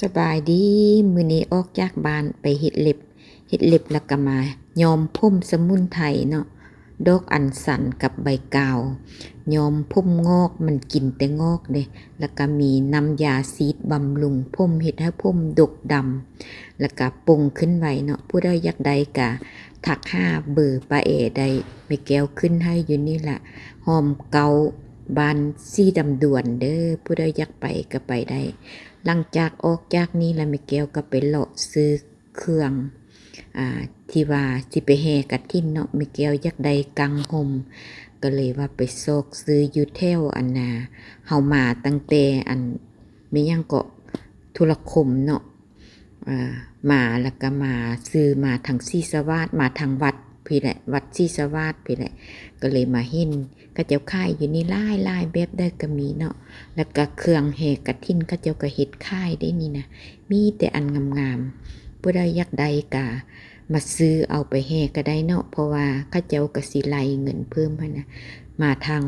ສະບາຍດີ, ມື້ນີ້ອອກຈາກບ້ານໄປເຮັດເລັບ, ເຮັດເລັບແລ້ວກໍມາຍ້ອມຜົມສະໝຸນໄພເນາະ, ດອກອັນຊັນກັບໃບກາວ, ຍ້ອມຜົມງອກ, ມັນກິນແຕ່ງອກເດ້, ແລ້ວກໍມີນ້ຳຢາສີດບຳລຸງຜົມ, ເຮັດໃຫ້ຜົມດົກດຳ, ແລ້ວກໍປົງຂຶ້ນໄວເນາະ. ຜູ້ໃດຢາກໄດ້ກໍທັກຫາເບີປ້າແອໄດ້, ແມ່ແກ້ວຂຶ້ນໃຫ້ຢູ່ນີ້ລະ, ຮ່ອມເກົ້າ ບ້ານສີດຳດວນເດີ, ຜູ້ໃດຢາກໄປກໍໄປໄດ້. ຫຼັງຈາກອອກຈາກນີ້ລະ ແມ່ແກ້ວກໍໄປເລາະຊື້ເຄື່ອງ ອ່າ ທີ່ວ່າຊິໄປແຫ່ກະຖິນເນາະ, ແມ່ແກ້ວຢາກໄດ້ກັງຫົມ ກໍເລີຍວ່າໄປຊອກຊື້ຢູ່ແຖວອັນນ່າ ເຮົາມາຕັ້ງແຕ່ອັນ ແມ່ນຫຍັງເກາະ ທຸລະຄົມເນາະ, ອ່າ ມາແລ້ວກໍມາຊື້ມາທາງສີສະຫວາດ ມາທາງວັດພີ້ແຫຼະ ວັດສີສະຫວາດພີ້ແຫຼະ, ກໍເລີຍມາເຫັນ ເຂົາເຈົ້າຂາຍຢູ່ນີ້ຫຼາຍໆ ແບບໃດກໍມີເນາະ, ແລ້ວກໍເຄື່ອງແຫ່ກະຖິນເຂົາເຈົ້າກໍເຮັດຂາຍໄດ້ນີ້ນະ, ມີແຕ່ອັນງາມໆ. ຜູ້ໃດຢາກໄດ້ກໍມາຊື້ເອົາໄປແຫ່ກໍໄດ້ເນາະ, ເພາະວ່າເຂົາເຈົ້າກໍຊິໄລ່ເງິນເພີ່ມຫັ້ນນະ, ມາທາງ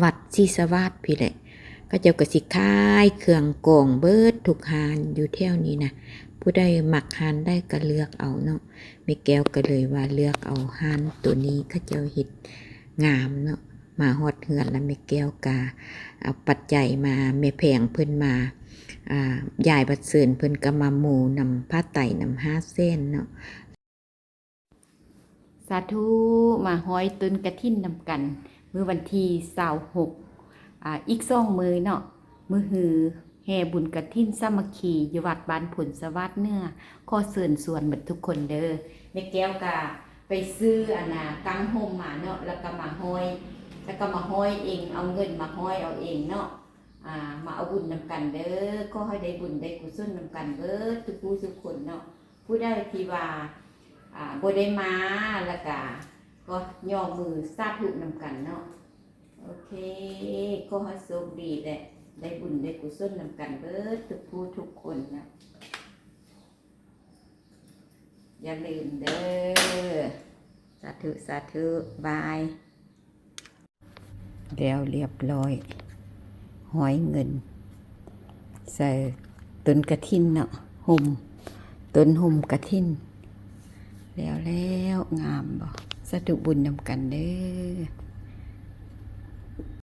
ວັດສີສະຫວາດພີ້ແຫຼະ, ເຂົາເຈົ້າກໍຊິຂາຍເຄື່ອງກອງເບິດທຸກຮ້ານຢູ່ແຖວນີ້ນະ, ຜູ້ໃດມັກຮ້ານໃດກໍເລືອກເອົາເນາະ. ແມ່ແກ້ວກໍເລີຍວ່າເລືອກເອົາຮ້ານໂຕນີ້ ເຂົາເຈົ້າເຮັດງາມເນາະ. ມາຮອດເຮືອນລະ ແມ່ແກ້ວກະເອົາປັດໄຈມາ, ແມ່ແພງເພິ່ນມາ ອ່າ ຍາຍບັດເຊີນເພິ່ນກໍມາໂມນຳຜ້າໄຕນຳຫ້າແສນເນາະ. ສາທຸ ມາຮ້ອຍຕົ້ນກະຖິນນຳກັນ ມື້ວັນທີຊາວຫົກ ອ່າ ອີກສອງມື້ເນາະ, ມື້ຮື ແຫ່ບຸນກະຖິນສາມັກຄີຢູ່ວັດບ້ານໂພນສະຫວາດເໜືອ. ຂໍເຊີນຊວນເບິດທຸກຄົນເດີ. ແມ່ແກ້ວກະໄປຊື້ອັນນ່າ ກັງຫົມມາເນາະ, ແລ້ວກະມາຮ້ອຍ ແລ້ວກະມາຮ້ອຍເອງ, ເອົາເງິນມາຮ້ອຍເອົາເອງເນາະ. ອ່າ ມາເອົາບຸນນຳກັນເດີ. ຂໍໃຫ້ໄດ້ບຸນໄດ້ກຸສົນນຳກັນເບິດທຸກຜູ້ທຸກຄົນເນາະ. ຜູ້ໃດທີ່ວ່າ ອ່າ ບໍ່ໄດ້ມາ ແລ້ວກະກໍຍໍມືສາທຸນຳກັນເນາະ. ໂອເຄ ຂໍໃຫ້ໂຊກດີ ແລະ ໄດ້ບຸນໄດ້ກຸສົນນຳກັນເບິດທຸກຜູ້ທຸກຄົນນະ. ຢ່າລືມເດີ. ສາທຸ ສາທຸ ບາຍ. ແລ້ວລຽບລ້ອຍ ຮ້ອຍເງິນໃສ່ຕົ້ນກະຖິນເນາະ, ຫົ່ມ ຕົ້ນຫົ່ມກະຖິນ. ແລ້ວ ແລ້ວ ງາມບໍ່? ສາທຸບຸນນຳກັນເດີ.